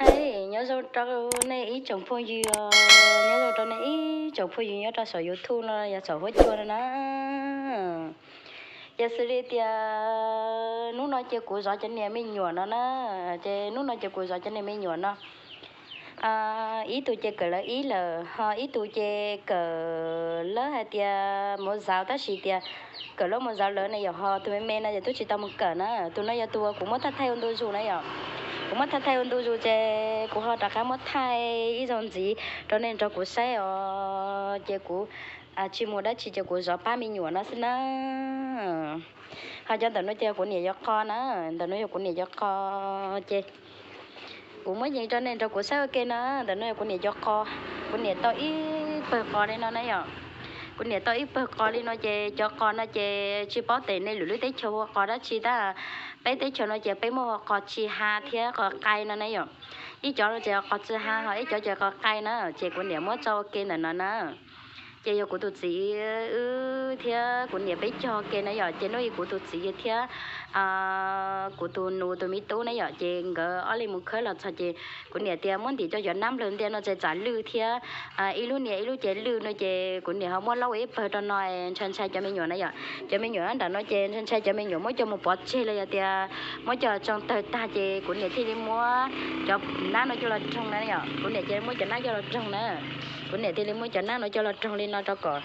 Hais nyob zoo rau nej ib tsoom phooj ywg os, nyob zoo rau nej ib tsoom phooj ywg nyob rau saum YouTube no yog saum huab cua no na. Yog xws li tias hnub no ces kuv zov cov niam me nyuam no na, ces hnub no ces kuv zov cov niam me nyuam no, ib tug ces kawm lab ib lawm, ho ib tug ces kawm lab hais tias mus zauv, tab sis tias kawm lab mus zauv lawm ne yom, ho tus me me no ces twb tsis tau mus kawm na. Tus no yog tus uas kuv muab thaj thaij ua ntu zus na yom. Kuv muab thaj thaij ua ntu zus ces kuv ho rov qab muab thaij ib zaug ntxiv rau nej nrog kuv saib os. Ces kuv tsis mus dab tsi ces kuv zov pab me nyuam no xwb na. Ho cov ntawm no ces kuv niam cov qos na, ntawm no yog kuv niam cov qos ces kuv muab yees rau nej nrog kuv saib ua ke na. Ntawm no yog kuv niam cov qos, kuv niam tau ib pawg qos li no na yom. Kuv niam tau ib pawg qos li no ces cov qos no ces tsis paub tes nej lwm lub teb chaws hu ua qos dab tsi tab. Peb teb chaws no ces peb muab hu ua qos tsis ha thiab qos qai no na yom. Ib cov no ces qos tsis ha, ho ib cov ces qos qai na, ces kuv niam muab tso ua ke ntawm no na. Ces yog kuv tus txiv wb thiab kuv niam peb cog ke na yom, ces hnub ib kuv tus txiv thiab kuv tus nus tus me tub na yom, ces nkawd ob leeg mus khawb los txog ces kuv niam tias muab ntim cov cov nab nplawg ntiaj no ces tsam lwj thiab, ib lub nias ib lub ces lwj no ces kuv niam ho muab laub ua ib pawg rau no, ntshai ntshai cov me nyuam na yom. Cov me nyuam nram no ces ntshai ntshai cov me nyuam muab coj mus pov tseg los yog tias muab coj tsoo tawg tag ces kuv niam thiaj li muab cov nab no coj los roog na yom. Kuv niam thiaj li muab cov nab coj los roog na. Kuv niam thiaj li muab cov nab no coj los roog li no rau kom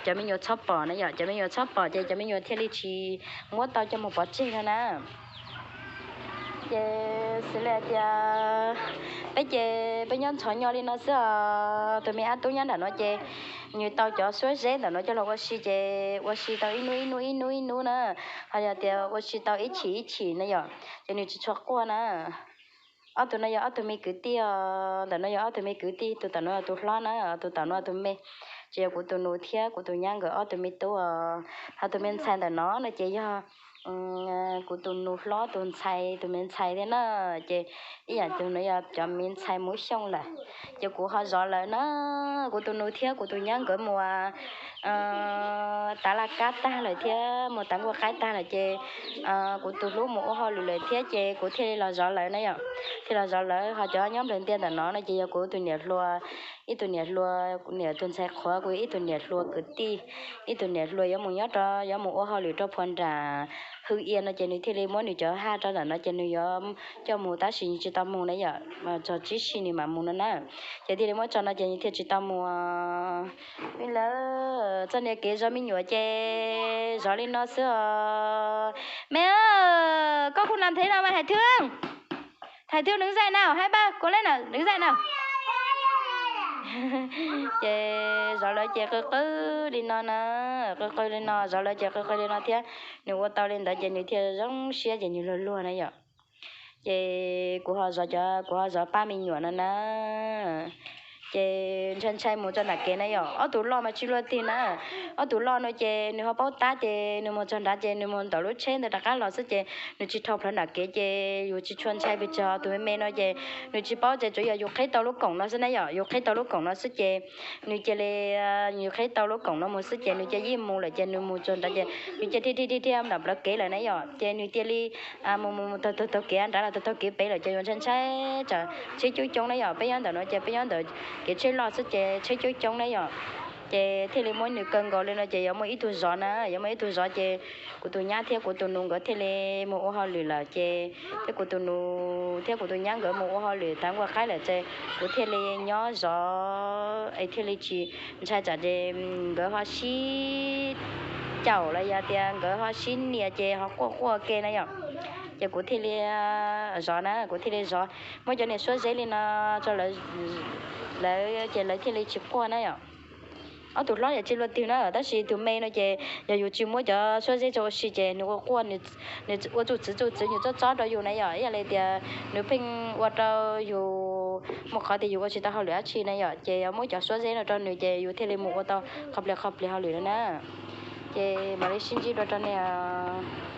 cov me nyuam txhob pom na yom. Cov me nyuam txhob pom ces cov me nyuam thiaj li tsis muab tau coj mus pov tseg no na. Ces xws li hais tias peb ces peb nyob ntxhov nyo li no xwb os. Tus me ab tub nyob nram no ces nws tau cov suab zeb ntawm no coj los ua si ces ua si tau ib hnub ib hnub ib hnub ib hnub na. Ho yog tias ua si tau ib chim ib chim na yom, ces nws tsis tshua quaj na. Ob tug no yog ob tug me kwv tij os, ntawm no yog ob tug me kwv tij, tus tom no yog tus hlob na, tus tom no tus me. Ces yog kuv tus nus thiab kuv tus nyab nkawd ob tug me tub os. Ho tus me ntxhais ntawm no no ces yog kuv tus nus hlob tus ntxhais, tus me ntxhais thiab na. Ces ib yam tus no yog cov me ntxhais Hmoob Xyooj lawm. Ces kuv ho zov lawv na, kuv tus nus thiab kuv tus nyab nkawd mus tav laj kab tag lawm thiab mus tav nkuaj qaib tag lawm ces kuv tus hlub mus ua hauj lwm lawm thiab ces kuv thiaj li los zov lawv na yom. Thiaj los zov lawv, ho cov nyob nplawg ntiaj ntawm no no ces yog kuv tus niam hluas, ib tug niam hluas, kuv niam tus ntxhais qhuav, kuv ib tug niam hluas kwv tij, ib tug niam hluas yuav mus nyob rau, yuav mus ua hauj lwm rau phuv nram Hwj Ia no ces nws thiaj li muab nws cov haj rau ntawm no ces nws yuav coj mus tab sis nws tsis tau mus na yom, txog tsib sij nws mam mus no na. Ces thiaj li muab tso no ces nws thiaj tsis tau mus. Lawv txoj niag kev zov me nyuam ces zov li no xwb os. Mẹ ơi, con không làm thế đâu mà Hải Thương. Hải Thương đứng dậy nào, hai ba, cố lên nào, đứng dậy nào. Ces zov lawv ces qw qw li no na, qw qw li no, zov lawv ces qw qw li no thiab. Nws ua tau li ntawd ces nws thiaj zoo siab ces nws luag luag na yom. Ces kuv ho zov cov, kuv ho zov pab me nyuam no na. Ces ntshai ntshai mus txog nram kev na yom, ob tug loj mas tsis luaj twg na. Ob tug loj no ces nws ho paub tab ces nws mus txog nrad ces nws mus ntawm lub tsheb ntawd rov qab los xwb ces nws tsis dhau plawv nram kev ces yus tsis tshua ntshai pes tsawg. Tus me me no ces nws tsis paub ces tsuas yog yus qhib tau lub koom no xwb na yom, yus qhib tau lub koom no xwb ces nws cia li, yus qhib tau lub koom no mus xwb ces nws cia li mus lawm ces nws mus txog nrad ces nws cia li dhia dhia dhia nram plawv kev lawm na yom, ces nws cia li mus mus mus taug taug taug kev nrad los taug taug kev pem lawm ces yus ntshai ntshai tsam tsheb coob coob na yom. Peb nyob ntawm no ces peb nyob ntawm kev tsheb loj xwb ces tsheb coob coob na yom. Ces thiaj li muab nws kaw nkaus li no ces yuav muaj ib tug zov na, yuav muaj ib tug zov ces kuv tus nyab thiab kuv tus nus nkawd thiaj li mus ua hauj lwm lawm ces thiab kuv tus nus thiab kuv tus nyab nkawd mus ua hauj lwm tav nkuaj qaib lawm ces kuv thiaj li nyob zov es thiaj li tsis ntshai tsam ces nkawd ho sib caum los yog tias nkawd ho sib nias ces ho quaj quaj ke na yom. Ces kuv thiaj li zov na, kuv thiaj li zov, muab cov niag suab zeb li no tso lawv ces lawv thiaj li tsis quaj na yom. Ob tug hlob yam tsis luaj twg na, tab sis tus me no ces yog yus tsis muab cov suab zeb tso ua si ces nws ua quaj, nws ua tsuj txwv tsuj txwv nws txob txob rau yus na yom. Ib yam li tias nws pheej ua rau yus muaj qhov tias yus ua tsis tau hauj lwm dab tsi na yom, ces yuav muab cov suab zeb no rau nws ces yus thiaj li mus ua tau qhov plias qhov plias hauj lwm no na. Ces mam li sib ntsib dua rau nej os.